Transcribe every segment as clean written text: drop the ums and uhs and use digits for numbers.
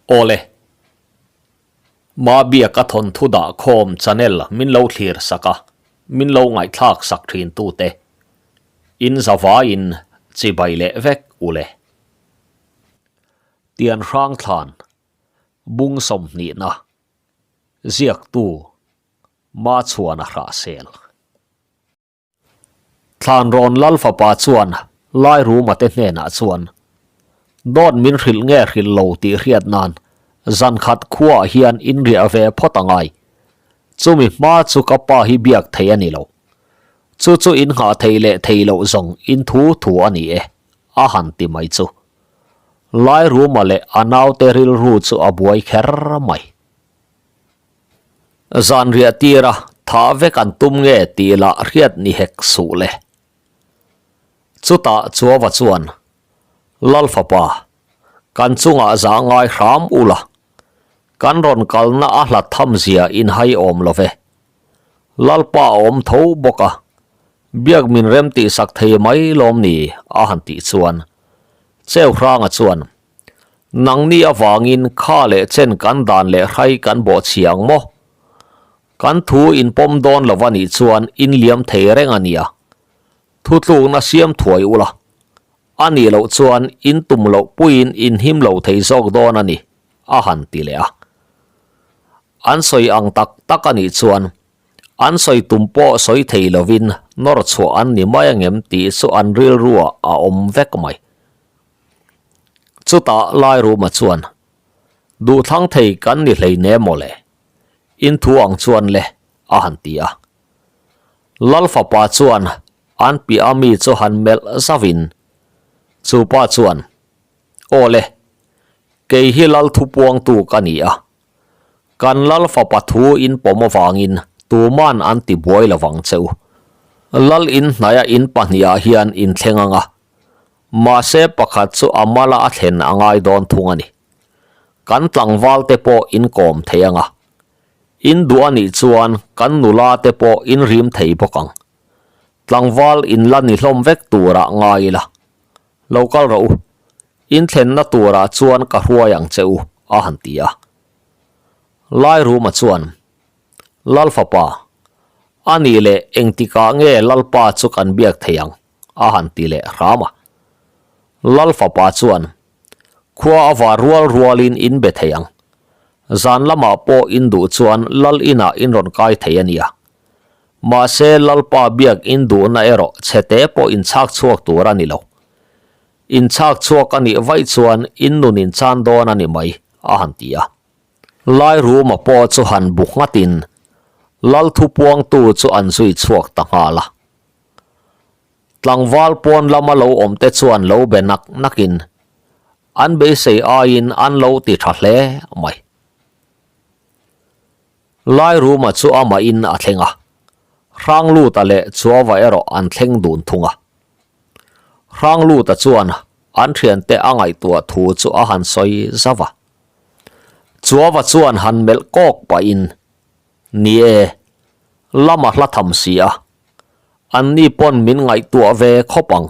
Awle. Mabiaka thawnthu dah khawm channel min lo thlir sak a, min lo ngaihthlak sak thin tute. In zavaiin chibai leh vek ule. Tian hrang thlan, bung sawmhnihna, ziaktu Machhuana Hrahsel. Thlan rawn lal fapa chuan Lairuma te hnenah chuan, Dawt min hrilh nge hrilh lo tih hriat nan zan khat khuaah hian in riah ve phawt a ngai. Chumi hma chu ka pa hi biak thei a ni lo. Chu chu in nghah thei leh thei loh zawng in thu thu a ni e, a han ti mai chu. Lairuma leh a naute rilru chu a buai kher mai. Zan riah tira thah vek an tum nge tih lah hriat ni hek suh le. Chutah Chuava chuan, Lal fapa, kan chungah zah ngai hram u la, kan rawn kalna a hlat tham zia in hai awm lo ve. Lalpa a awm tho bawk a, biak min rem tih sak thei mai lawm ni a han tih chuan Cheuhranga chuan, Nangni avangin kha leh chen kan dan leh hrai kan bawh chhia ang maw? Kan thu in pawm dawn lo a nih chuan in liam thei reng a nia. Thutlukna siam thuai ula. A nih loh chuan in tum loh puiin in him lo thei zawk dawn a ni, a han ti leh a. An sawi ang tak tak a nih chuan an sawi tum pawh sawi thei lovin nawr chhuah an ni mai angem tih chu an rilruah a awm vek mai. Chutah Lairuma chuan, Duhthlang thei kan ni hlei ne maw le? In thu ang chuan le, a han ti a. Lal fapa chuan an piah a mi chu han melh zauhin, Chu pa chuan, Aw le, kei hi Lal thupuangtu ka ni a. Kan Lal fapa thu in pawm avangin tuman an ti buai lovang che u. Lal in hnaia in pahnihah hian in thleng ang a, Mahse pakhat chu a mala a thlen a ngai dawn thung a ni. Kan tlangval te pawh in kawm thei ang a. In duh a nih chuan kan nula te pawh in rim thei bawk ang. Tlangval in la ni hlawm vek turah ngai ila. Lo kal rawh u. In thlenna turah chuan ka hruai ang che u, a han ti a. Lairuma chuan, Lal fapa, a nih leh engtikah nge Lalpa chu kan biak thei ang? a han ti leh hram a. Lal fapa chuan, Khua a var rual rualin in be thei ang. Zan lamah pawh in duh chuan Lal inah in rawn kai thei a nia. Mahse Lalpa biak in duhna erawh chhete pawh in chhak chhuak tur a ni lo. In chhak chhuak a nih vaih chuan in nun in chan dawn a ni mai, a han ti a. Lairuma pawh chu han bu nghatin Lal thupuangtu chu an zui chhuak ta nghal a. Tlangval pawn lama lo awm te chuan lo be nak nakin an beisei aiin an lo ti tha hle mai. Lairuma chu amahin a thleng a, Hrangluta leh Chuava erawh an thleng dun thung a. Hrangluta chuan an thiante a ngaihtuah thu chu a han sawi zauh a. Chuava chuan han melh kawk pahin, Ni e, lama hla tham si a, anni pawn min ngaihtuah ve khawp ang.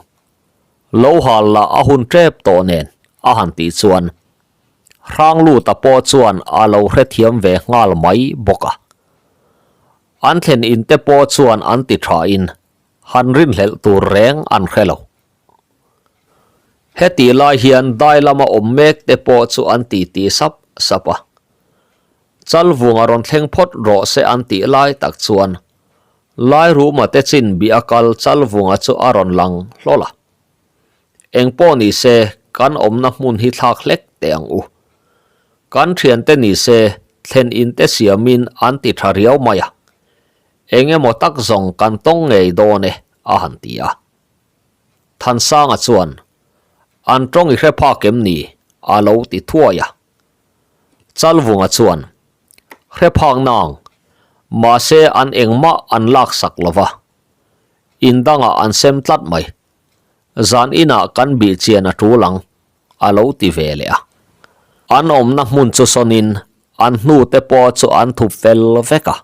Lo hal lah a hun tep tawh nen, a han tih chuan Hrangluta pawh chuan a lo hrethiam ve nghal mai bawk a. An thlen in te pawh chuan an ti thain han rinhlelh tur reng an hre lo. Hetih lai hian dai lama awm mek te pawh chu an titi sap sap a. Chalvunga rawn thleng phawt rawh se an tih lai tak chuan Lairuma te chin bih a kal Chalvunga chu a rawn lang hlawl a. Eng pawh ni se kan awmna hmun hi thlak hlek teh ang u. Kan thiante ni se thlen in te siamin an ti tha riau mai a. Eng emaw tak zawng kan tawng ngei dawn e a han ti a. Thansanga chuan an tawng i hre phak em ni a lo ti thuai a. Chalvunga chuan, Hre phak nang, mahse an engmah an laksak lo va, in dangah an sem tlat mai. Zan inah kan bih chian a tul ang, a lo ti ve leh a. An awmna hmun chu sawnin an hnute pawh chu an thup fel vek a.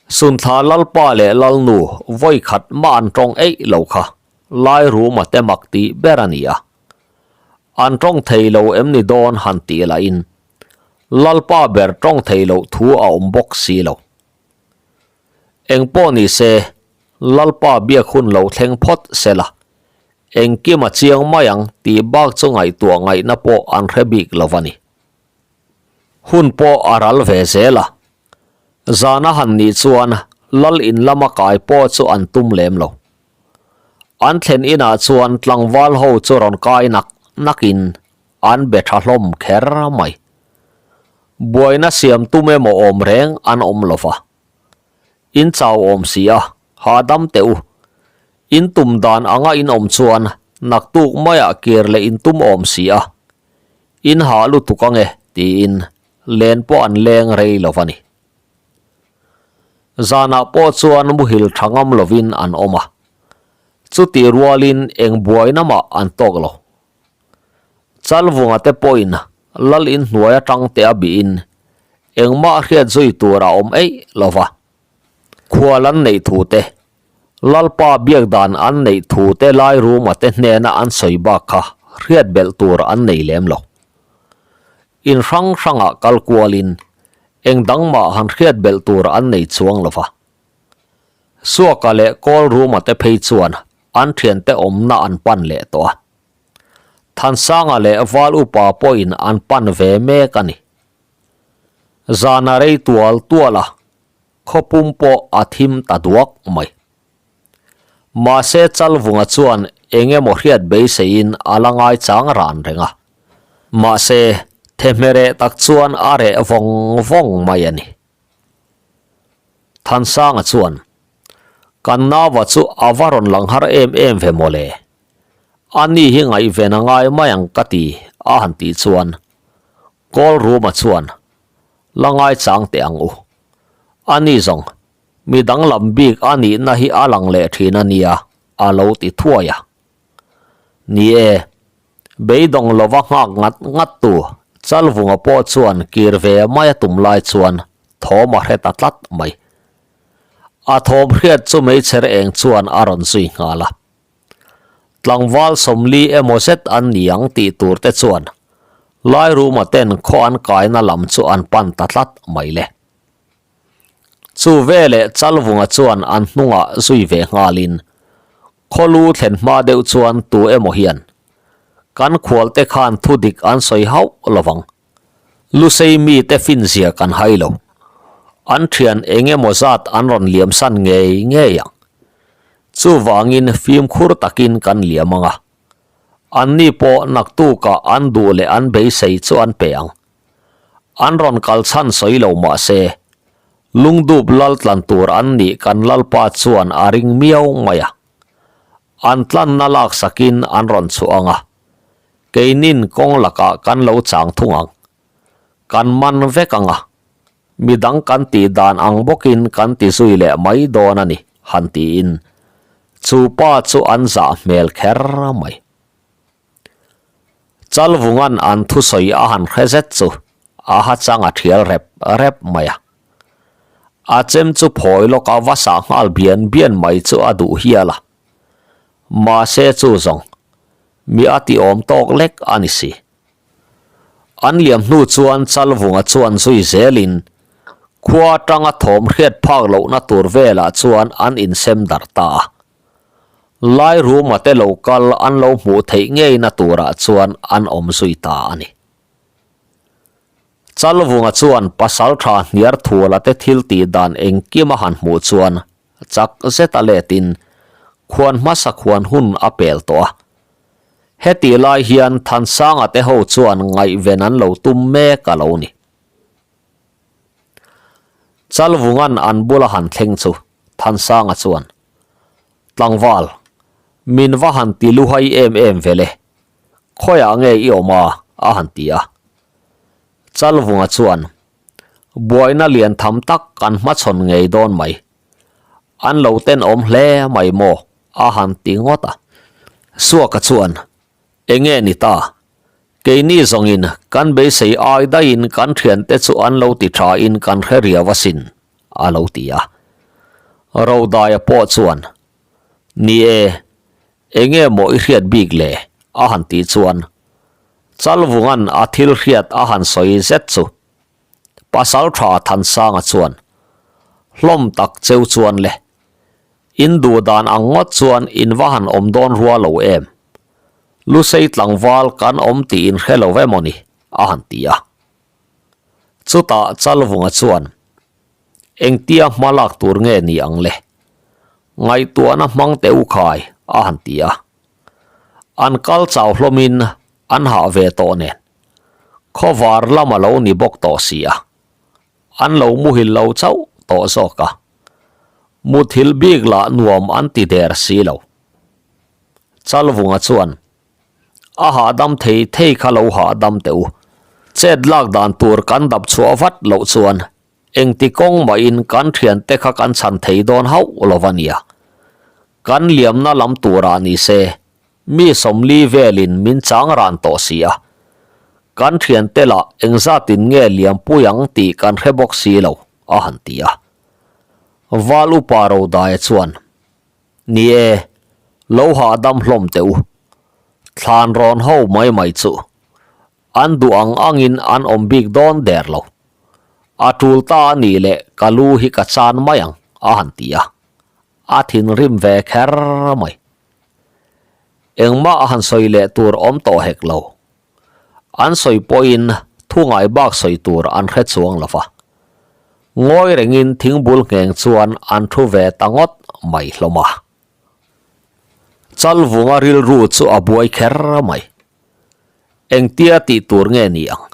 Sunthla Lalpa leh Lalnu vawi khat mah an tawng eih lo kha Lairuma te mak tih ber a ni a. An tawng thei lo em ni dawn han tih lahin Lalpa ber tawng thei loh thu a awm bawk si lo. Eng pawh ni se, Lalpa biak hun lo thleng phawt se la, engkim a chiang mai ang tih bak chu ngaihtuah ngaihna pawh an hre bik lo a ni. Hun pawh a ral ve zel a, zana han nih chuan Lal in lama kai pawh chu an tum lem lo. An thlen inah chuan tlangval ho chu rawn kai nak nakin an be tha hlawm kher mai. Buaina siam tum emaw awm reng an awm lo va. In chau awm si a, hahdam teh u. In tum dan anga in awm chuan naktuk maiah kir leh in tum awm si a. In hah lutuk ange tiin len pawh an leng rei lo va ni. Zanah pawh chuan muhil tha ngam lovin an awm a, chutih rualin eng buaina mah an tawk lo. Chalvunga te pawhin lal inhnuai atang te a bihin engmah hriat zui tur a awm eih lo va, khual an neih thu te, Lalpa biak dan an neih thu te lai ruma te hnena an sawi bak kha hriat belh tur an nei lem lo. In hrang hrangah kal kualin eng dang mah han hriat belh tur an nei chuang lo va. Suaka leh Kawl Ruma te phei chuan an thiante awmna an pan leh tawh a. Thansanga leh Val Upa pawhin an pan ve mek a ni. Zana rei tual tual a, khawpum pawh a thim ta duak mai. Mahse Chalvunga chuan eng emaw hriat beiseiin a la ngaichang ran reng a. Mahse thehmereh tak chuan a reh vawng vawng mai a ni. Thansanga chuan, Kan nauva chu a va rawn lang har em em ve mawle. A ni hi ngaihven a ngai mai ang ka ti a han tih chuan Kawlruma chuan, La ngaichang teh ang u. A ni zawng Mi danglam bik a nihna hi a lang leh thin a nia, a lo ti thuai a. Ni e, beidawng lova nghak ngat ngat tu Chalvunga pawh chuan kir ve mai a tum lai chuan thawm a hre ta tlat mai. A thawm hriat chu meichher eng chuan a rawn zui nghal a. Tlangval 40 emaw zet an ni ang tih tur te chuan Lairuma ten khaw an kaina lam chu an pan ta tlat mai le. Chu veleh Chalvunga chuan an hnungah zui ve nghalin, Khawlu thlen hma deuh chuan tu emaw hian kan khualte khan thu dik an sawi hauh lovang. Lusei mite finzia kan hai lo. An thian eng emaw zat an rawn liamsan ngei ngei ang. Chuvangin fimkhur takin kan liam ang a. Anni pawh naktukah an duh leh an beisei chu an pe ang. An rawn kal chhan sawi lo mah se, lungdup lal tlan tur an nih kan Lalpa chuan a ring miau mai a. An tlanna lak sakin an rawn chhuah ang a, keinin kawng lakah kan lo chang thung ang. Kan man vek ang a, midang kan tih dan ang bawkin kan ti zui leh mai dawn a ni, han tiin chu pa chu an zah hmel kher mai. Chalvunga'n an thusawi a han hre zet chu a ha chang a thial rep rep mai a. A chem chu phawi lawk a va sah nghal bian bian mai chu a duh hial a. Mahse chu zawng, mi a ti awm tawk lek a ni si. An liam hnu chuan Chalvunga chuan zui zelin khua atanga thawm hriat phak lohna tur velah chuan an insem darh ta a. Lai ruma te lo kal an lo hmuh theih ngeina turah chuan an awm zui ta a ni. Chalvunga chuan pasaltha hniar thuala te thil tih dan engkim a han hmuh chuan chak zet a letin khuan hmasa khuan hun a pel tawh a. Hetih lai hian Thansanga te ho chuan ngaihven an lo tum mek a lo ni. Chalvunga'n an bula han thleng chu Thansanga chuan, Tlangval, min va han ti luhai em em ve le. Khawiah nge i awm a? a han ti a. Chalvunga chuan, Buaina lian tham tak kan hmachhawn ngei dawn mai. An lo tenawm hle mai maw? a han ti ngawt a. Suaka chuan, Enge ni ta? Keini zawngin kan beisei ai daihin kan thiante chu an lo ti thain kan hre riau asin. a lo ti a. Rodaia pawh chuan, Ni e, enge maw i hriat bik le? a han tih chuan. Chalvunga'n a thil hriat a han sawi zet chu Pasalṭha Thansanga chuan hlawm tak cheu chuan le, in duh dan ang ngawt chuan in va han awm dawn rua lo em? Lusei tlangval kan awm tih in hre lo emaw ni? a han ti a. Chutah Chalvunga chuan Engtia hma lak tur nge ni ang le? Ngaihtuahna hmang teh u khai a han ti a. An kal chau hlawmin an hah ve tawh nen. Khawvar lam a lo ni bawk tawh si a. An lo muhil lo chauh tawh zawk a. Muthilh bik lah nuam an ti der si lo. Chalvunga chuan A hahdam thei thei kha lo hahdam teh u. Chet lak dan tur kan dap chhuah vat loh chuan engti kawng mahin kan thiante kha kan chhan thei dawn hauh lo va nia. Kan liamna lam turah ni se, mi sawmli velin min chang ran tawh si a. Kan thiante lah engzatin nge liampui ang tih kan hre bawk si lo, a han ti a. Val upa Rodaia chuan. Ni e, lo hahdam hlawm teh u. Thlan rawn ho mai mai chu an duh ang angin an awm bik dawn der lo. A tul ta a nih leh ka lu hi ka chan mai ang a han ti a. A thinrim ve kher mai. Engmah a han sawi leh tur awm tawh hek lo. An sawi pawhin thu ngai bak sawi tur an hre chuang lo va. Ngawi rengin thingbul ngheng chuan an thu ve ta ngawt mai hlawm a. Chalvunga rilru chu a buai kher mai. Engtia tih tur nge ni ang?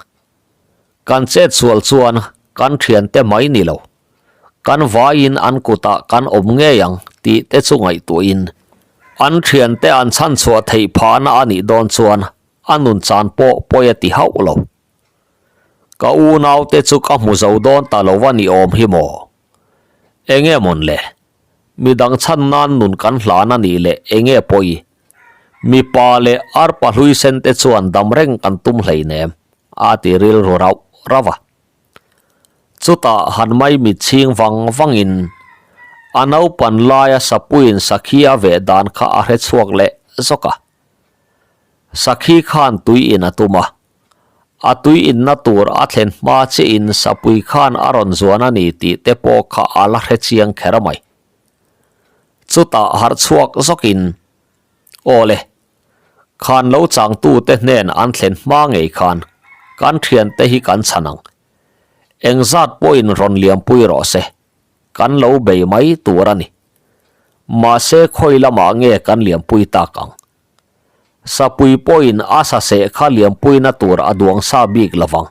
Kan chet sual chuan kan thiante mai ni lo. Kan vaiin an kutah kan awm ngei ang tih te chu ngaihtuahin an thiante an chhanchhuah theih phahna a nih dawn chuan a nun chan pawh pawi a ti hauh lo. Ka unaute chu ka hmu zo dawn ta lo a ni awm hi maw? Enge mawn le? Midang chhan nan nun kan hlan a nih leh enge pawi? Mipa leh arpa hlui sen te chuan dam reng kan tum hleinem a ti rilru rauh rauh a. Chutah han mai mit chhing vang vangin a naupan laia sapuiin sakhi a veh dan kha a hre chhuak leh zawk a. Sakhi khan tui in a tum a, a tui inna tur a thlen hma chiahin sapui khan a rawn zuan a ni tih te pawh kha a la hre chiang kher mai. Chutah harh chhuak zawkin, Aw le, khan lo changtute hnen an thlen hma ngei khan kan thiante hi kan chhan ang. Engzat pawhin rawn liampui rawh se. Kan lo bei mai tur a ni. Mahse khawi lamah nge kan liampui tak ang? Sapui pawhin a sa seh kha liampuina tur a duang sa bik lo vang.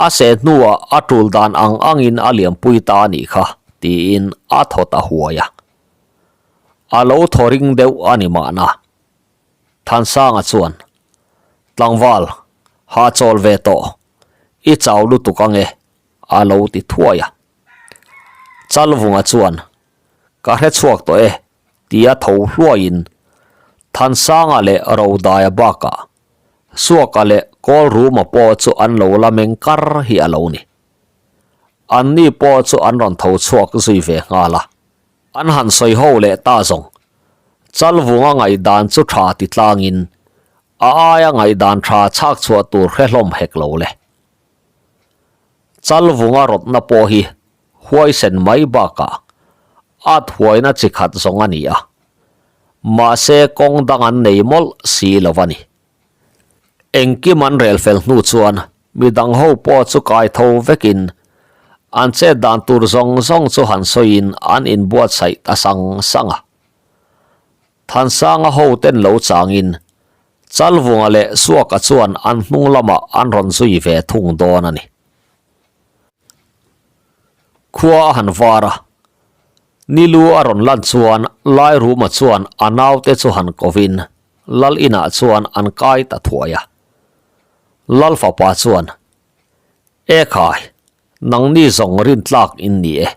A seh hnuah a tul dan ang angin a liampui ta a nih kha, tiin a thaw ta huai a. A lo thaw ring deuh a ni mahna. Thansanga chuan, Tlangval, hahchawl ve tawh. I chau lutuk ange, a lo ti thuai a. Chalvunga chuan, Ka hre chhuak tawh e, tia tho hluaiin Thansanga leh Rodaia bakah Suaka leh Kawlruma pawh chu an lo la meng kar hi a lo ni. Anni pawh chu an rawn tho chhuak zui ve nghal a. An han sawi ho leh ta zawng. Chalvunga ngaihdan chu tha ti tlangin a aia ngaihdan tha chhak chhuah tur hre hlawm hek lo le. Chalvunga rawtna pawh hi huaisen mai bakah at huaina chi khat zawng a ni a, mahse kawng dang an nei mawlh si lo a ni. Engkim an rel fel hnu chuan midang ho pawh chu kai tho vekin an chet dan tur zawng zawng chu han sawiin an inbuatsaih ta sang sang a. Thansanga ho ten lo changin Chalvunga leh Suaka chuan an hnung lamah an rawn zui ve thung dawn a ni. Khua a han var a, Nilu a rawn lan chuan Lairuma chuan a naute chu han kovin Lal inah chuan an kai ta thuai a. Lal fapa chuan, E khai, nangni zawng rintlak in ni e.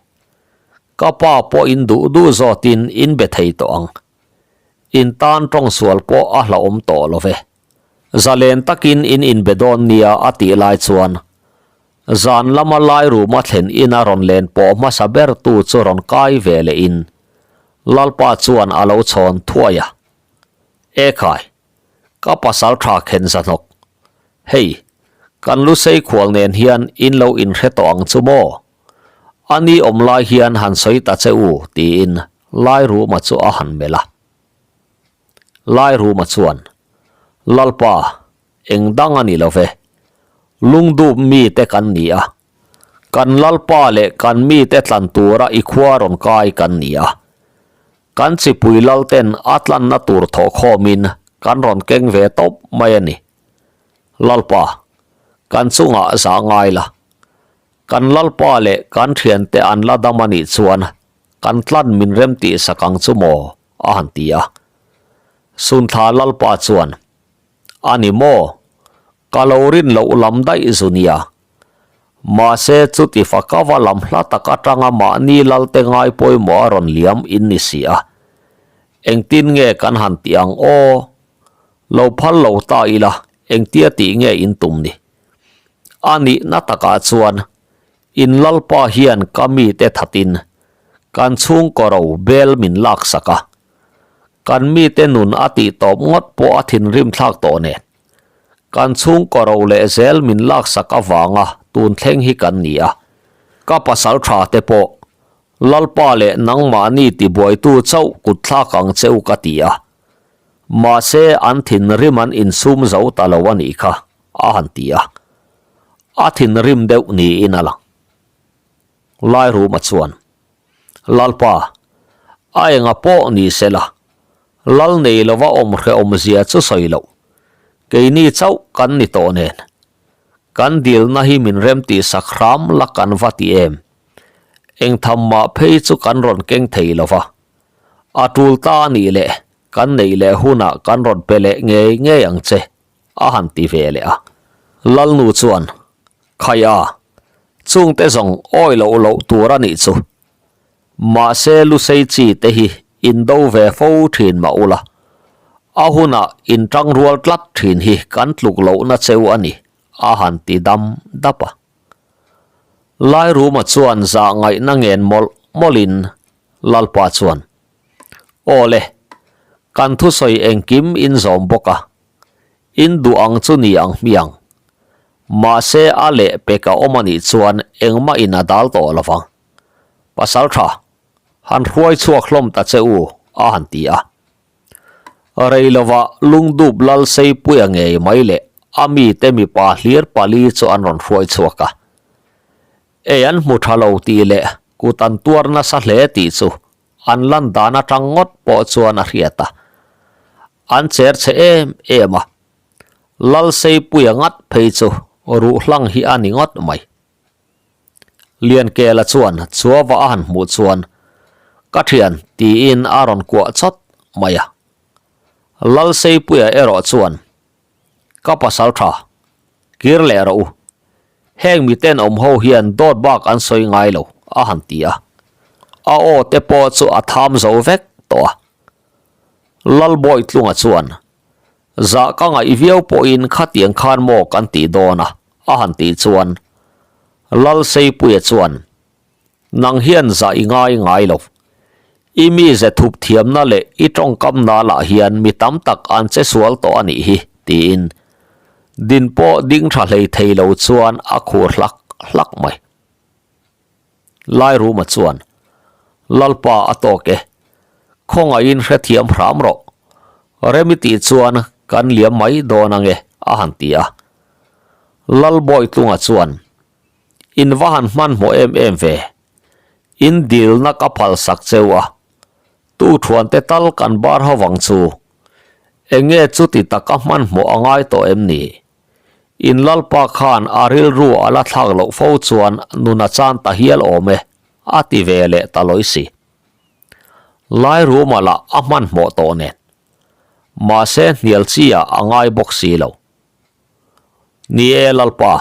Ka pa pawh in duh duh zawtin in be thei tawh ang. In tan tawng sual pawh a hlauhawm tawh lo ve. Zalen takin in inbe dawn nia a tih lai chuan zan lama lai ruma thlen ina rawn len pawh hmasa ber tu chu rawn kai ve leh in Lalpa chuan a lo chhawn thuai a. E khai, ka pasal tha khen zahnawk. Hei, kan Lusei khual nen hian in lo inhre tawh ang chu maw? A ni awm lai hian han sawi ta che u, tiin Lairuma chu a han melh a. Lairuma chuan, Lalpa, eng dang a ni lo ve. Lungdup mite kan ni a. Kan Lalpa leh kan mite tlan tura i khua rawn kai kan ni a. Kan chipui lalten a tlanna tur thawhkhawmin kan rawn keng ve tawp mai a ni. Lalpa, kan chungah zah ngai la. Kan Lalpa leh kan thiante an la dam a nih chuan kan tlan min rem tih sak ang chu maw? a han ti a. Sunthla Lalpa chuan, A ni maw? Ka lo rin loh lam daih zu nia. Mahse chuti fakava lam hla tak atanga mahni lalte ngai pawimawh a rawn liam in ni si a. Engtin nge kan han tih ang aw? Lo phal lo ta ila engtia tih nge in tum ni? A nihna takah chuan in lalpa hian ka mite thatin kan chhungkaw ro bel min laksak a. Kan mite nun a tih tawp ngawt pawh a thinrim thlak tawh nen. Kan chhungkaw ro leh zel min laksak avanga tun thleng hi kan ni a. Ka pasal tha te pawh Lalpa leh nangmahni tibuaitu chauh kut thlak ang che u ka ti a. Mahse an thinrim an insum zo ta lo a nih kha, a han ti a. A thinrim deuh niin a lang. Lairuma chuan, Lalpa, a enga pawh ni se la, Lal nei lova awm hrehawm zia chu sawi loh. Keini chauh kan ni tawh nen. Kan dilna hi min rem tih sak hram la kan va ti em? Eng tham mah phei chu kan rawn keng thei lova. A tul ta a nih leh kan neih leh hunah kan rawn pe leh ngei ngei ang che, a han ti ve leh a. Lalnu chuan, Khai a, chungte zawng awi loh loh tur a nih chu. Mahse Lusei chi te hi in do ve fo thin mah ula, a hunah in tang rual tlat thin hi kan tluk lohna cheu a ni, a han ti dam dap a. Lairuma chuan zah ngaihna ngen mawlh mawlhin Lalpa chuan, Aw le, kan thusawi engkim in zawm bawk a, in duh ang chu ni ang hmiang. Mahse a leh pek a awm a nih chuan engmah in a dal tawh lo vang. Pasal tha, han hruai chhuak hlawm ta che u, a han ti a. Rei lovah Lungdup lal Seipuia ngei mai leh a mite mipa hlir pali chu an rawn hruai chhuak a. Ei an hmu tha lo tih leh kut an tuar nasa hle tih chu an lan dan atang ngawt pawh chuan a hriat a. An cher chhe em em a, Lal Seipuia ngat phei chu ruh hlang hi a ni ngawt mai. Liankela chuan chuava a han hmuh chuan ka thian tiin a rawn kuah chawt mai a. Lalseipuia erawh chuan ka pasal tha kir leh rawh u, heng miten awm ho hian dawt bak an sawi ngai lo a han ti a. A aw te pawh chu a tham zo vek tawh a. Lalbawitlunga chuan Zah ka ngaih viau pawhin khatiang khan maw kan tih dawn a, a han tih chuan Lalseipuia chuan, Nang hian zah i ngai ngai lo. I mize thup thiamna leh i tawngkamna lah hian mi tam tak an che sual tawh a nih hi, tiin din pawh ding tha hlei thei lo chuan a khur hlak hlak mai. Lairuma chuan, Lalpa a tawk e, khawngaihin hrethiam hram rawh. Remi tih chuan kan liam mai dawn ange, a han ti a. Lalbawitlunga chuan, In va han hmanhmawh em em ve. In dilna ka phal sak cheu a, tu thuante tal kan bar ho vang chu. Enge chuti taka hmanhmawh a ngai tawh em ni? In Lalpa khan a rilru a la thlak loh fo chuan nun a chan ta hial awm e, a ti ve leh ta lawi si. Lairuma lah a hmanhmawh tawh nen. Mahse hnial chi ah a ngai bawk si lo. Ni e Lalpa,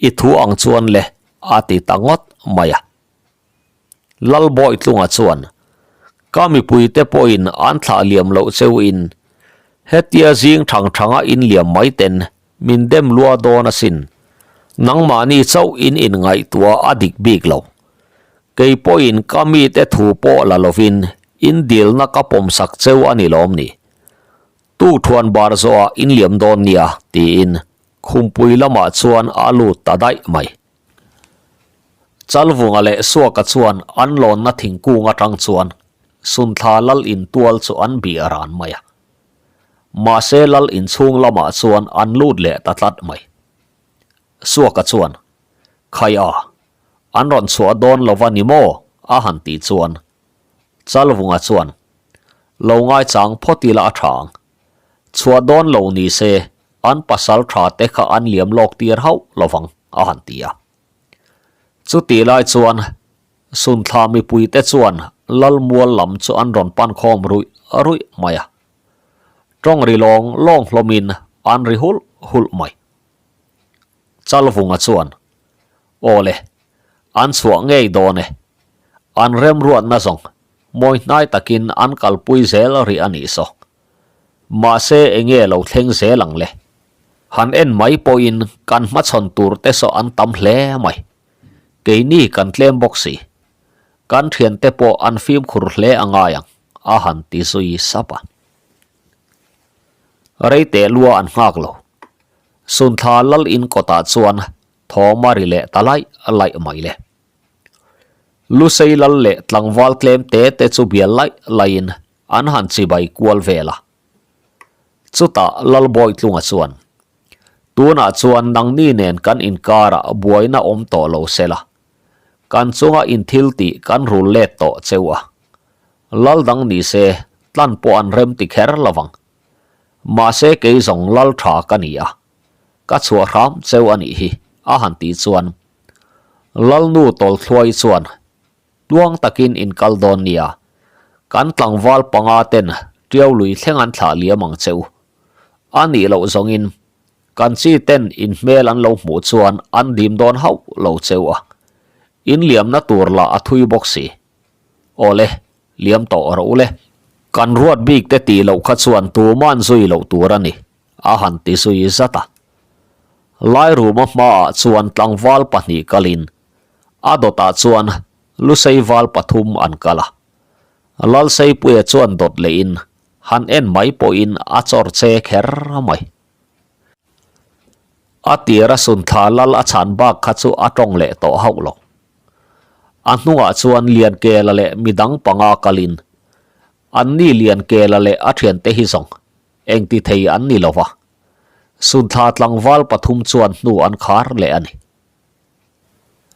i thu ang chuan le, a ti ta ngawt mai a. Lalbawitlunga chuan, Ka mipuite pawhin an thlah liam loh cheu in, hetia zing thang thanga in liam mai ten min dem lua dawn asin. Nangmahni chauh in inngaihtuah a dik bik lo. Kei pawhin ka mite thu pawh la lovin in dilna ka pawmsak cheu a ni lawm ni. Tukthuan bar zawhah in liam dawn nia, tiin. Khumpui lamah chuan a lut ta daih mai. Chalvunga leh Suaka chuan an lawnna thingkung atang chuan Sunthla lal intual chu an bih ran mai a. Mahse lal inchhung lamah chuan an lut leh ta tlat mai. Suaka chuan, Khai a, an rawn chhuah dawn lova ni maw? a han tih chuan Chalvunga chuan, Lo ngaichang phawt ila a tha ang. Chhuah dawn lo ni se an pasal tha te kha an liam lawk tir hauh lovang a han ti a. Chutih lai chuan Sunthla mipui te chuan Lalmual lam chu an rawn pan khawm ruih ruih mai a. Tawng ri lawng lawng hlawmin an ri hulh hulh mai. Chalvunga chuan, Aw le, an chhuah ngei dawn e. An remruatna zawng mawi hnai takin an kalpui zel rih a nih saw. Mahse enge lo thleng zel ang le. Han en mai pawhin kan hmachhawn tur te saw an tam hle mai. Keini kan tlem bawk si. Kan thiante pawh an fimkhur hle a ngai ang, a han ti zui sap a. Rei teh lua an nghak lo. Sunthla lal in kawtah chuan thawm a ri leh ta laih laih mai le. Lusei lal leh tlangval tlem te te chu bial laih laihin an han chibai kual vel a. Chutah Lalbawitlunga chuan, Tunah chuan nangni nen kan inkarah buaina awm tawh lo se la, kan chunga inthil tih kan rul let tawh cheu a. Lal dang ni se tlan pawh an rem ti kher lo vang. Mahse kei zawng lal tha ka ni a, ka chhuah hram cheu a nih hi, a han tih chuan Lalnu Tawlthluai chuan Tluang takin in kal dawn nia, kan tlangval panga ten Tiau lui thleng an thlah liam ang che u. A nih loh zawngin kan chi ten in hmel an lo hmuh chuan an dim dawn hauh lo che u a, in liamna tur lah a thui bawk si. Awle, liam tawh rawh u le. Kan ruat bik te tih loh kha chuan tuman zui loh tur a ni, a han ti zui zat a. Lairuma hmaah chuan tlangval pahnih kalin a dawtah chuan Lusei val pathum an kal a. Lalseipuia chuan dawt lehin han en mai pawhin a chawr che kher mai. A tira Sunthla lal a chhan bak kha chu a tawng leh tawh hauh lo. A hnungah chuan Liankela leh midang panga kalin anni Liankela leh a thiante hi zawng engti thei an ni lova. Sunthla tlangval pathum chuan hnu an khar leh a ni.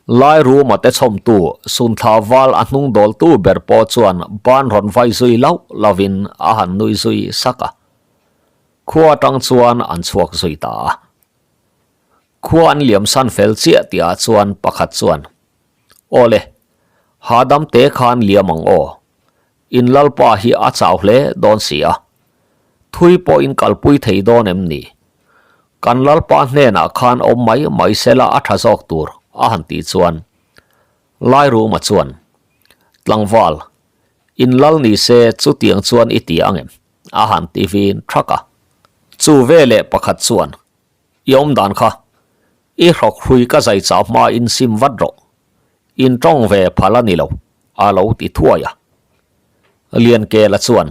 Lairuma te chhawmtu Sunthla val a hnung dawltu ber pawh chuan ban rawn vai zui lauh lovin a han nui zui sak a. Khua atang chuan an chhuak zui ta a. Khua an liam san fel chiah tihah chuan pakhat chuan, Aw le, hahdam te khan liam ang aw. In lalpa hi a chau hle dawn si a. Thui pawh in kalpui thei dawn em ni? Kan lalpa hnenah khan awm mai mai sela a tha zawk tur, a han tih chuan Lairuma chuan, Tlangval, in lal ni se chutiang chuan i ti ang em? a han ti vin thak a. Chu veleh pakhat chuan, I awm dan kha, i hrawk hrui ka zai chau hma in sim vat rawh. In tawng ve phal a ni lo, a lo ti thuai a. Liankela chuan,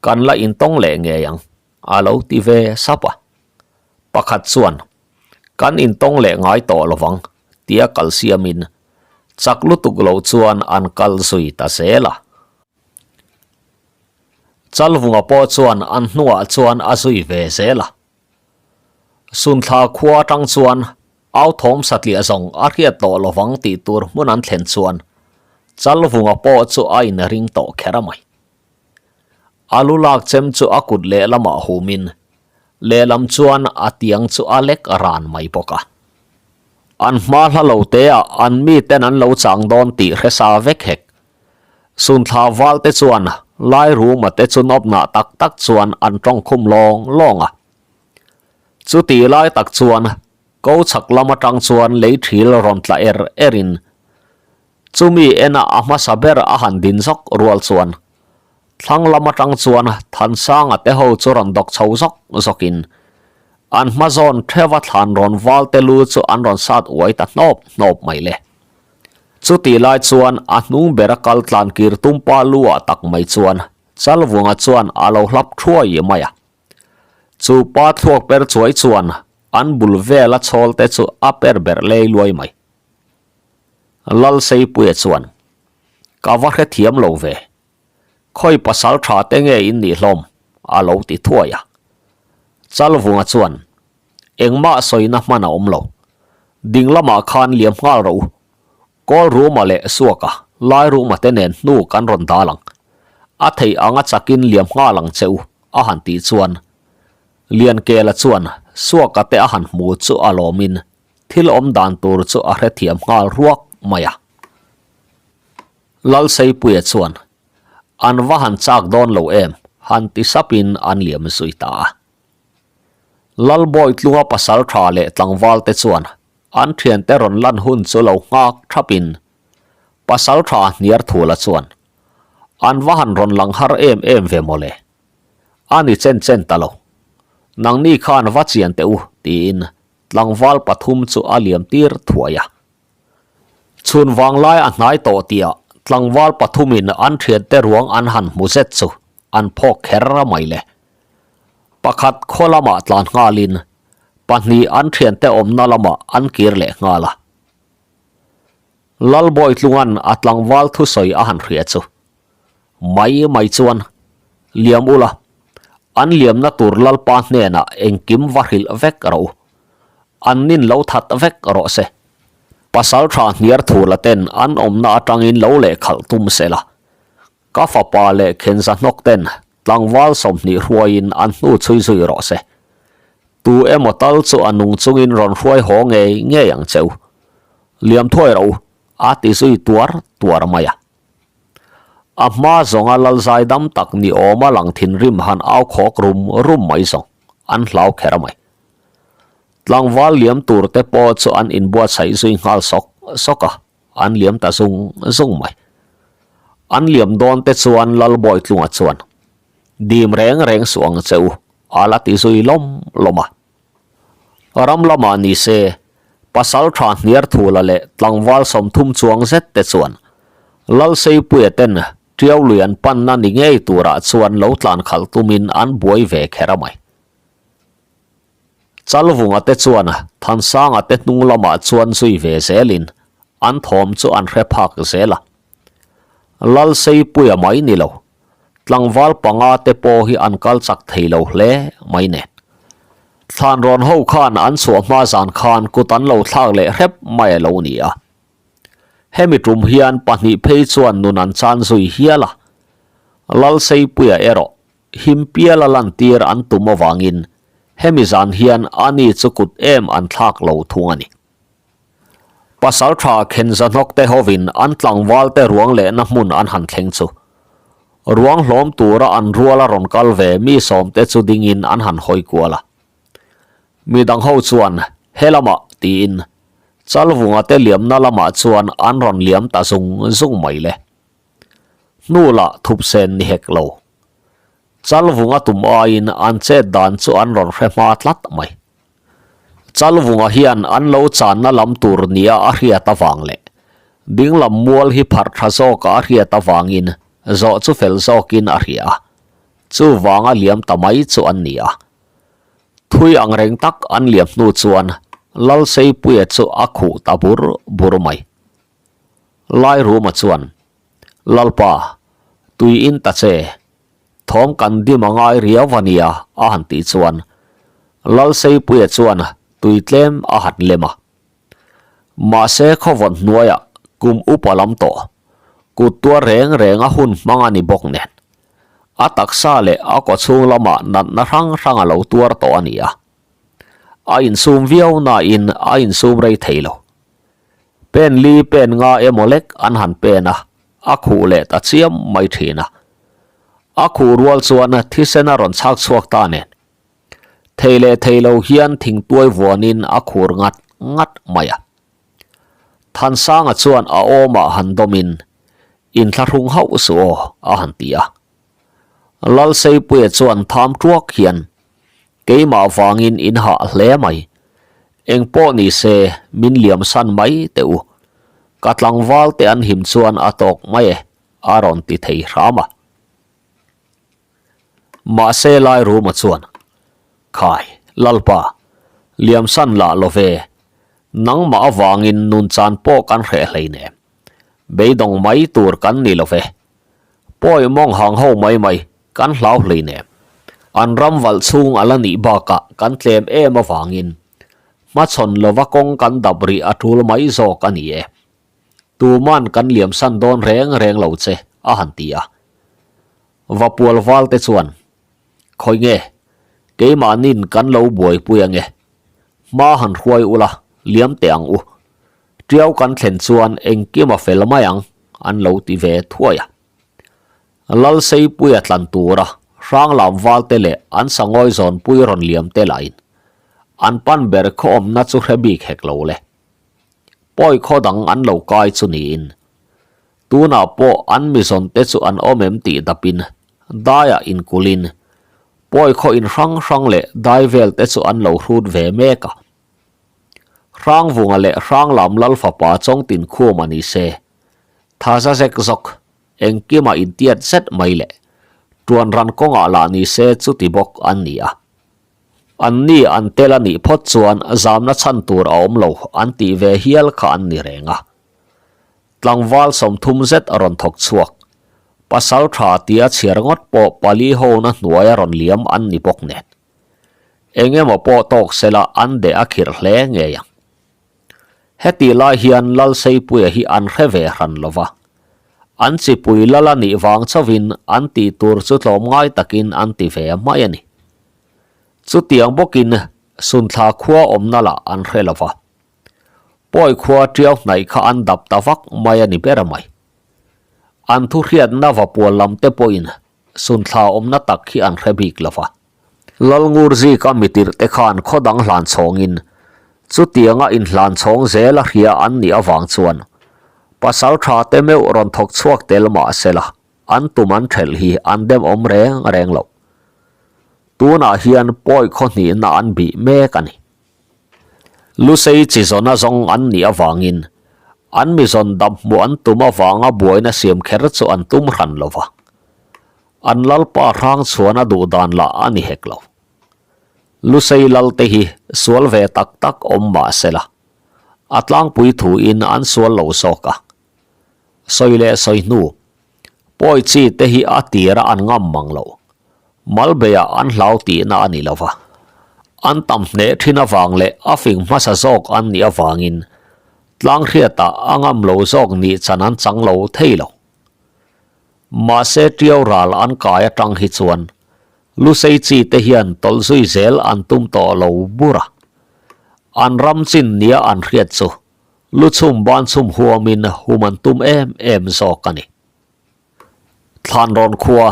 Kan la intawng leh ngei ang, a lo ti ve sap a. Pakhat chuan, Kan intawng leh ngai tawh lovang, tia kal siamin chak lutuk lo chuan an kal zui ta zel a. Chalvunga pawh chuan an hnungah chuan a zui ve zel a. Sunthla khua atang chuan au thawm satliah zawng a hriat tawh lovang tih tur hmun an thlen chuan Chalvunga pawh chu a inring tawh kher a mai. A lu lak chem chu a kut lehlamah humin lehlam chuan a tiang chu a lek ran mai bawk a. An hma hla lo teah an miten an lo chang dawn tih hre sa vek hek. Sunthla val te chuan Lairuma te chu nawpnah tak tak chuan an tawng khum lawng lawng a. Chuti lai tak chuan ko chhak lam atang chuan lei thil rawn tla er er in chumi ena a hmasa ber a han din zawk rual chuan thlang lam atang chuan Thansanga te ho chu rawn dawk chho zawk zawk in an hma zawn theuva thlan rawn val te lu chu an rawn sat uai ta hnawp hnawp mai le. Chutih lai chuan a hnung bera kal tlan kir tumpa lu ah tak mai chuan Chalvunga chuan a lo hlap thuai mai a. Chu pa thluak per chuai chuan an bul vela chhawl te chu a per ber lei luai mai. Lalseipuia chuan, Ka va hrethiam lo ve. Khawi pasal tha te nge in nih hlawm? a lo ti thuai a. Chalvunga chuan, Engmah sawina hman a awm lo. Ding lamah khan liam nghal rawh u. Kawl ruma leh Suaka, Lai ruma te nen hnu kan rawn dal ang. A theih anga chakin liam nghal ang che u, a han tih chuan Liankela chuan Suaka te a han hmu chu a lawmin thil awm dan tur chu a hrethiam nghal ruak mai a. Lalseipuia chuan, An va han chak dawn lo em? han ti sapin an liam zui ta a. Lalbawitlunga pasal tha leh tlangval te chuan an thiante rawn lan hun chu lo nghak thapin pasal tha hniar thula chuan, An va han rawn lang har em em ve mawle. A ni chen chen ta lo. Nangni khan va chian teh u, tiin tlangval pathum chu a liam tir thuai a. Chhun vanglai a hnai tawh tihah tlangval pathumin an thiante ruang an han hmu zet chu an phawk kher mai le. Pakhat khaw lamah tlan nghalin pahnih an thiante awmna lamah an kir leh nghal a. Lalbawitlunga'n a tlangval thusawi a han hria chu mai mai chuan liam ula, an liamna tur Lalpa hnenah engkim va hrilh vek rawh u. An nin lo that vek rawh se. Pasal tha hniar thula ten an awmna atangin lo leh khalh tum se la. Ka fapa leh khenza hnawk ten tlangval 20 hruaiin an hnu chhui zui rawh se. Tu emaw tal chu a nung chungin rawn hruai haw ngei ngei ang che u. Liam thuai rawh u, a ti zui tuar tuar mai a. A hma zawnga lalzai dam tak ni awma lang thinrim han au khawk rum rum mai zawng an hlau kher mai. Tlangval liam tur te pawh chu an inbuatsaih zui nghal sawk sawk a, an liam ta zung zung mai. An liam dawn te chuan Lalbawitlunga chuan, Dim reng reng suh ang che u, a la ti zui lawm lawm a. Ram lamah ni se, pasal tha hniar thula leh tlangval 30 chuang zet te chuan Lalseipuia ten Tiau lui an panna ni ngei turah chuan lo tlan khalh tumin an buai ve kher a mai. Chalvunga te chuan Thansanga te hnung lamah chuan zui ve zelin an thawm chu an hre phak zel a. Lalseipuia mai ni lo, Tlangval panga te pawh hi an kal chak thei lo hle mai nen. Thlan rawn ho khan an chhuah hma zan khan kut an lo thlak leh hrep mai a lo ni a. Hemi tum hian pahnih phei chuan nun an chan zui hial a. Lalseipuia erawh him piala lantir an tum avangin hemi zan hian ani chu kut em an thlak lo thung a ni. Pasal tha Khenzahnawk te hovin an tlangval te ruang lehna hmun an han thleng chu. Ruang hlawm tura an ruala rawn kal ve mi sawm te chu dingin an han hawi kual a. Midang ho chuan he lamah tiin Chalvunga te liamna lamah chuan an rawn liam ta zung zung mai le. Hnu lah thupsen ni hek lo. Chalvunga tum aiin an chet dan chu an rawn hre hma tlat mai. Chalvunga hian an lo channa lam tur nia a hriat avang leh dinglam mual hi pharh tha zawka a hriat avangin zawh chu fel zawkin a hria a, chuvanga liam ta mai chu an ni a. Thui ang reng tak an liam hnu chuan Lalseipuia chu a khuh ta bur bur mai. Lairuma chuan, Lalpa, tui in ta che, Thawm kan dim a ngai riau a nia a han tih chuan Lalseipuia chuan tui tlem a han lem a. Mahse khawvawn hnuaiah kum upa lam tawh kut tuar reng reng a hun hmang a ni bawk nen a taksa leh a kawchhung lamah natna hrang hrang a lo tuar tawh a ni a. A insum viau nain a insum rei thei lo. Pen li pen nga emaw lek an han pen a, a khuh leh ta chiam mai thin a. A khuh rual chuan thisen a rawn chhak chhuak ta nen. Thei leh thei lo hian thingtuai vuanin a khur ngat ngat mai a. Thansanga chuan a awmah han dawmin, Inthlahrung hauh suh aw, a han ti a. Lalseipuia chuan tham tuak hian, Keimah vangin in hah hle mai. Eng pawh ni se, min liam san mai teh u. Ka tlangval te an him chuan a tawk mai e, a rawn ti thei hram a. Mahse Lairuma chuan, Khai, Lalpa, Liamsan lah lo ve, nangmah avangin nun chan pawh kan hreh hleinem. Beidawng mai tur kan ni lo ve. Pawi mawng hang ho mai mai kan hlau hleinem. An ram valh chhung a la nih bakah kan tlem em avangin hmachhawn lova kawng kan dap rih a tul mai zawk a ni e. Tuman kan liamsan dawn reng reng lo che, a han ti a. Vapual val te chuan, Khawi nge, keimahnin kan lo buaipui ange. Hma han hruai ula, liam teh ang u. Tiau kan thlen chuan engkim a fel mai ang, an lo ti ve thuai a. Lalseipuia tlan tura Hranglam valte leh an sangawi zawnpui rawn liam te lahin an pan ber khawawmna chu hre bik hek lo le. Pawi khaw dang an lo kai chu niin tunah pawh an mizawn te chu an awm em tih dapin daiah inkulhin pawi khaw in hrang hrang leh dai vel te chu an lo hrut ve mek a. Hrangvunga leh Hranglam Lal fapa Chawngtin Khuma ni se, thaza zek zawk engkima intiat zet mai leh tuan ran kawngah lah ni se chuti bawk an ni a. Anni an tel a nih phawt chuan zamna chhan tur a awm lo an tih ve hial kha an ni reng a. Tlangval 30 zet a rawn thawk chhuak. Pasal tha tia chhiar ngawt pawh pali hona hnuaia rawn liam an ni bawk nen. Eng emaw pawh tawk sela an deh a khirh hle ngei ang. Hetih lai hian Lalseipuia hi an hre ve hran lo va. An chipui lal a nih vang chauhin an tih tur chu tlawmngai takin an ti ve mai a ni. Chutiang bawkin Sunthla khua awmna lah an hre lo va. Pawi khua tiau hnaih kha an dap ta vak mai a ni ber mai. An thuhriatna va pual lam te pawhin Sunthla awmna tak hi an hre bik lo va. Lalngurzika mitirh te khan khaw dang hlan chhawngin chutianga inhlan chhawng zel a hria an nih avang chuan pasal tha te meuh rawn thawk chhuak tel mah sela an tum an thelh hi an dem awm reng reng lo. Tunah hian pawi khaw hnihna an bih mek a ni. Lusei chi zawna zawng an nih avangin an mi zawn dam hmuh an tum avanga buaina siam kher chu an tum hran lo va. An lalpa hrang chhuan a duh dan lah a ni hek lo. Lusei lalte hi sual ve tak tak awm mah sela, a tlangpui thuin an sual lo zawk a. Sawi leh sawi hnu, pawi chi te hi a tira an ngam mang lo. Malbeiah an hlau tihna a ni lo va. An tam hneh thin avang leh a fing hmasa zawk an nih avangin tlanghriatah a ngam lo zawk nih chan an chang lo thei lo. Mahse Tiau ral an kai atang hi chuan Lusei chi te hian tawlh zui zel an tum tawh lo bur a. An ram chin nia an hriat chu luchhum banchhum huamin hum an tum em em zawk a ni. Thlanrawn khua,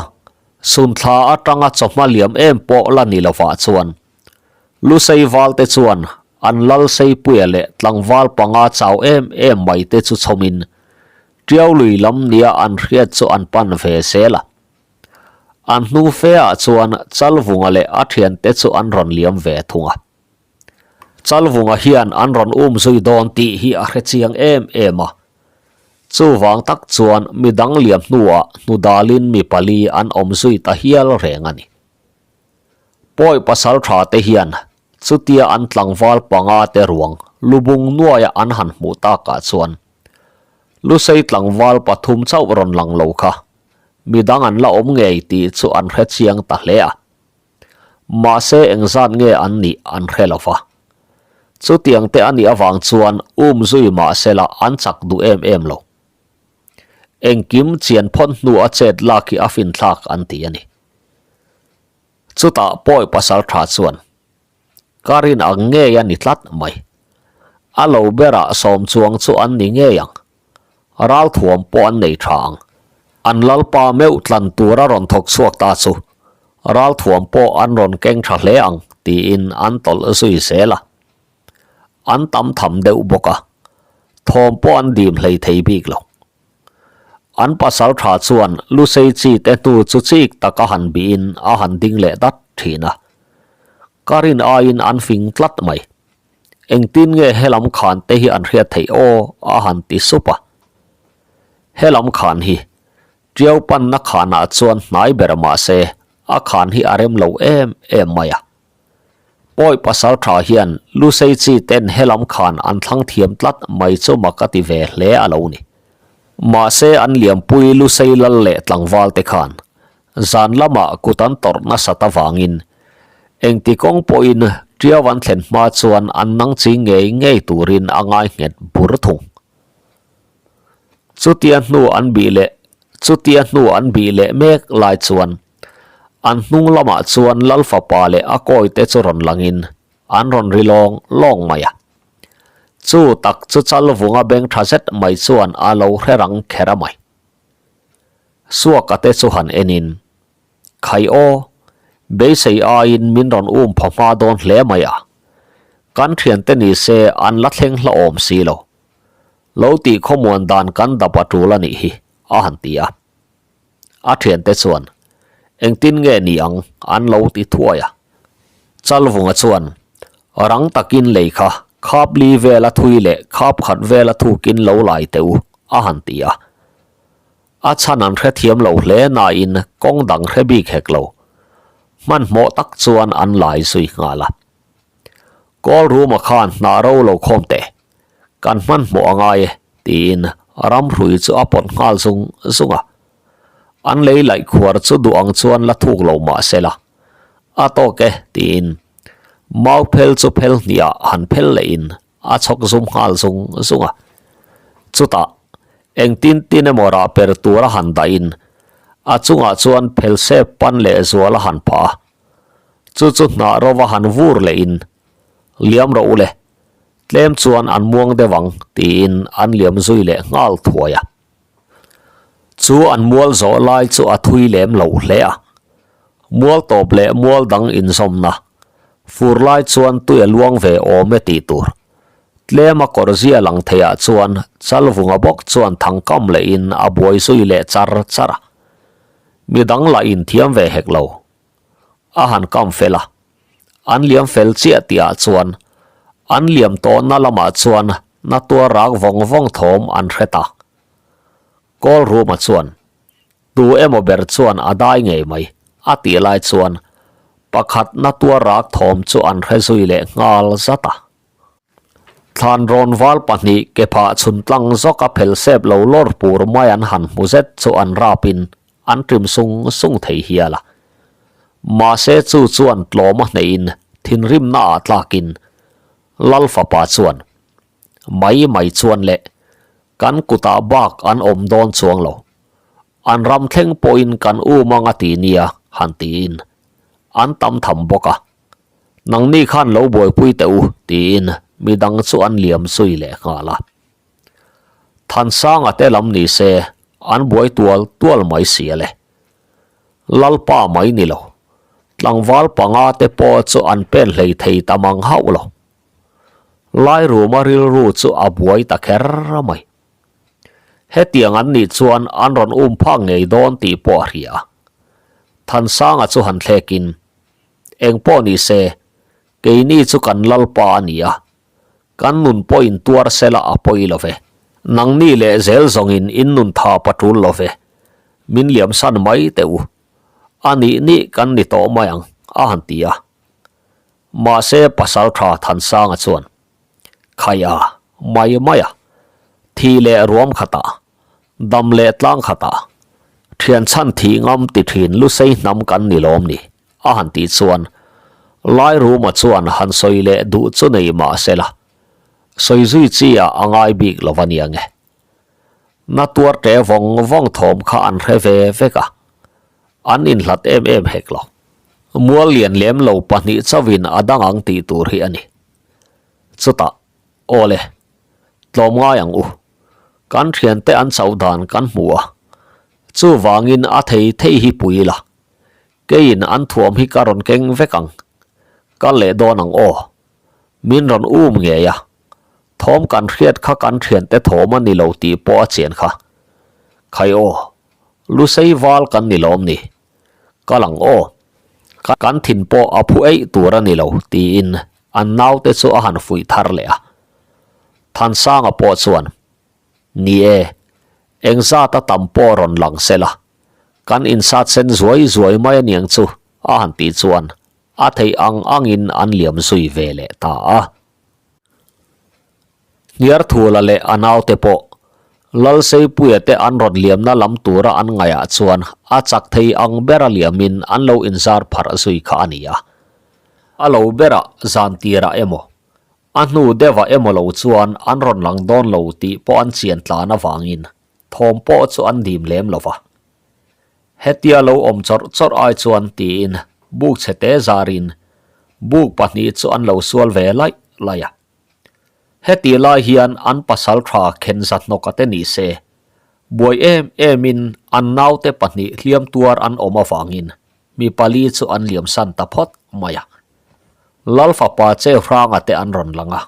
Sunthla atanga chawhma liam em pawh la ni lovah chuan Lusei valte chuan an Lalseipuia leh tlangval panga chau em em mai te chu chhawmin Tiau lui lam nia an hriat chu an pan ve zel a. An hnu fe ah chuan Chalvunga leh a thiante chu an rawn liam ve thung a. Chalvunga hian an rawn um zui dawn tih hi a hre chiang em em a. Chuvang tak chuan midang liam hnuah hnudalin mi pali an awm zui ta hial reng a ni. Pawi pasal tha te hian chutia an tlangval panga te ruang lubung nuaia an han hmuh takah chuan Lusei tlangval pathum chauh rawn lang lo kha midang an la awm ngei tih chu an hre chiang ta hle a. Mahse engzat nge an nih an hre lo va. Chutiang te a nih avang chuan um zui mahsela an chak duh em em lo. Engkim chian phawt hnu a chet lak hi a finthlak an ti a ni. Chutah pawi pasal tha chuan Ka rin ang ngei a ni tlat mai. A lo berah sawm chuang chu an ni ngei ang. Ralthuam pawh an nei tha ang. An lalpa meuh tlan tur a rawn thawk chhuak ta chu ralthuam pawh an rawn keng tha hle ang tiin an tawlh zui zel a. An tam tham deuh bawk a, thawm pawh an dim hlei thei bik lo. An pasal tha chuan Lusei chi te hnu chu chik taka han bihin a han ding leh dat thin a. Ka rin aiin an fing tlat mai. Engtin nge helam khan te hi an hriat theih aw a han ti sup a. Helam khan hi Tiau panna khanah chuan hnai ber mahse a khan hi a rem lo em em mai a. Pawi pasaltha hian Lusei chi ten helam khan an thlang thiam tlat mai chu mak a ti ve hle a lo ni. Mahse an liampui Lusei lal leh tlangval te khan zan lamah kut an tawrh nasat avangin engti kawng pawhin Tiau an thlen hma chuan an nang chi ngei ngei turin a ngai nghet bur thung. Chutia hnu an bih leh chutia hnu an bih leh mek lai chuan an hnung lamah chuan Lal fapa leh a kawi te chu rawn langin an rawn ri lawng lawng mai a. Chu tak chu Chalvunga beng tha zet mai chuan a lo hre rang kher a mai. Suaka te chu han enin, Khai aw, beisei aiin min rawn um pha hma dawn hle mai a. Kan thiante ni se an la thleng hlauhawm si lo. Lo tih khawmuan dan kan dap a tul a nih hi, a han ti a. A thiante chuan, Engtin nge ni ang? an lo ti thuai a. Chalvunga chuan, Rang takin lei kha khap li vela thui leh khap khat vela thukin lo lai teh u, a han ti a. A chhan an hrethiam lo hle nain kawng dang hre bik hek lo. Hmanhmawh tak chuan an lai zui nghal a. Kawl ruma khan hnah ro lo khawm teh, kan hmanhmawh a ngai e, tiin ramhrui chu a pawt nghal zung zung a. An lei laih khuar chu duh ang chuan la thuk lo mah se la, a tawk e, tiin mau phel chu phel hniah han phel lehin a chhawk zum nghal zung zung a. Chutah, engtin tin emaw rah per tura han dahin a chungah chuan phel sep pan leh zual a han phah a. Chu chu hnah rova han vur lehin, Liam rawh u le, tlem chuan an muang deuh ang, tiin an liam zui leh nghal thuai a. Chu an mual zawh lai chu a thui lem lo hle a. Mual tawp leh mual dang inzawmna, fur lai chuan tui a luang ve awm e tih tur. Tlem a kawr zia lang theiah chuan Chalvunga bawk chuan thangkam lehin a buai zui leh char char a. Midang lah inthiam ve hek lo. A han kam fel a, an liam fel chiah tihah chuan an liam tawhna lamah chuan na tuar rak vawng vawng thawm an hre ta. Kawl ruma chuan, Tu emaw ber chuan a dai ngei mai, a tih lai chuan pakhat na tuar rak thawm chu an hre zui leh nghal zat a. Thlan rawn val pahnih ke phah chhun tlang zawka phel sep lo lawr pur mai an han hmu zet chu an rapin an ṭim sung sung thei hial a. Mahse chu chuan tlawm a hneihin thinrimna ah tlakin Lal fapa chuan mai mai chuan leh kan kutah bak an awm dawn chuang lo. An ram thleng pawhin kan um anga ti nia han tiin an tam tham bawk a. Nangni khan lo buaipui teh u, tiin midang chu an liam zui leh nghal a. Thansanga te lam ni se an buai tual tual mai si a le. Lalpa mai ni lo, tlangval panga te pawh chu an pen hlei thei ta mang hauh lo. Lairuma rilru chu a buai ta kher mai. Hetiang an nih chuan an rawn um phak ngei dawn tih pawh a hria a. Thansanga chu han thlekin Eng pawh ni se, keini chu kan Lalpa a ni a, kan nun pawhin tuar sela a pawi lo ve. Nangni leh zel zawngin in nun tha patul lo ve, min liamsan mai teh u. A nih nih kan ni tawh mai ang, a han ti a. Mahse Pasaltha Thansanga chuan, Khai a, mai mai a, thi leh ruam khatah, dam leh tlang khatah, thian chhan thih ngam ti thin lusei hnam kan ni lawm ni? A han tih chuan Lairuma chuan han sawi leh duh chu nei mah se la, sawi zui chi ah a ngai bik lo a nia nge. Na tuar ṭe vawng vawng thawm kha an hre ve vek a, an inhlat em em hek lo. Mual lian lem lo pahnih chauhin a dang ang tih tur hi a ni. Chutah, aw le, tlawm ngai ang u. Kan thiante an chauh dan kan hmu a, chuvangin a thei thei hi pui la, Keiin an thuam hi ka rawn keng vek ang. Kal leh dawn ang aw. Min rawn um ngei a. Thawm kan hriat kha kan thiante thawm a ni lo tih pawh a chian kha. Khai aw. Lusei val kan ni lawm ni. Kal ang aw. Kan thin pawh a phu eih tur a ni lo tiin an naute chu a han fuih thar leh a. Thansanga pawh chuan, Ni e, engzat a tam pawh rawn lang se la. Kan insat sen zuai zuai mai aniang chu a han tih chuan a theih ang angin an liam zui ve leh ta a. Hniarthula leh a naute pawh Lalseipuia te an rawn liamna lam tura an ngaihah chuan a chak thei ang bera liamin an lo inzar pharh zui kha a ni a. A lo berah zan tirah emaw, a hnu deuhah emaw lo chuan an rawn lang dawn lo tih pawh an chian tlan avangin thawm pawh chu an dim lem lo va. Hetia lo awm chawrh chawrh ai chuan tiin buk chhete zarin buk pahnih chu an lo sual ve laih laih a. Heti lai hian an pasal tha khen zahnawka te ni se, buai em emin an naute pahnih hliam tuar an awm avangin mi pali chu an liamsan ta phawt mai a. Lal fapa Cheu Hranga te an rawn lang a,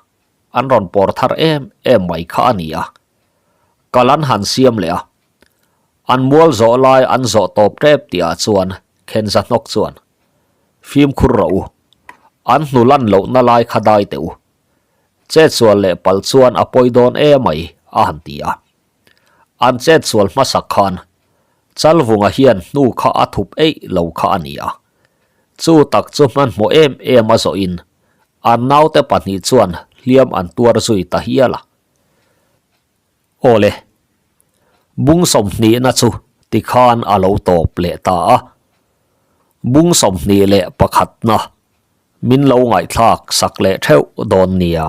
an rawn pawr thar em em mai kha a ni a. Kal an han siam leh a, an mual zawh lai an zawh tawp tep tihah chuan khen zahnawk chuan, Fimkhur rawh u, an hnu lan lohna lai kha dai teh u. Chetsual leh palh chuan a pawi dawn emai a han ti a. An chetsual hmasak khan Chalvunga hian hnu kha a thup eih lo kha a ni a. Chu tak chu hmanhmawh em em a zawhin an naute pahnih chuan hliam an tuar zui ta hial a. Awle, bung sawmhnihna chu tikhan a lo tawp leh ta a. Bung 21na min lo ngaihthlak sak leh theuh dawn nia.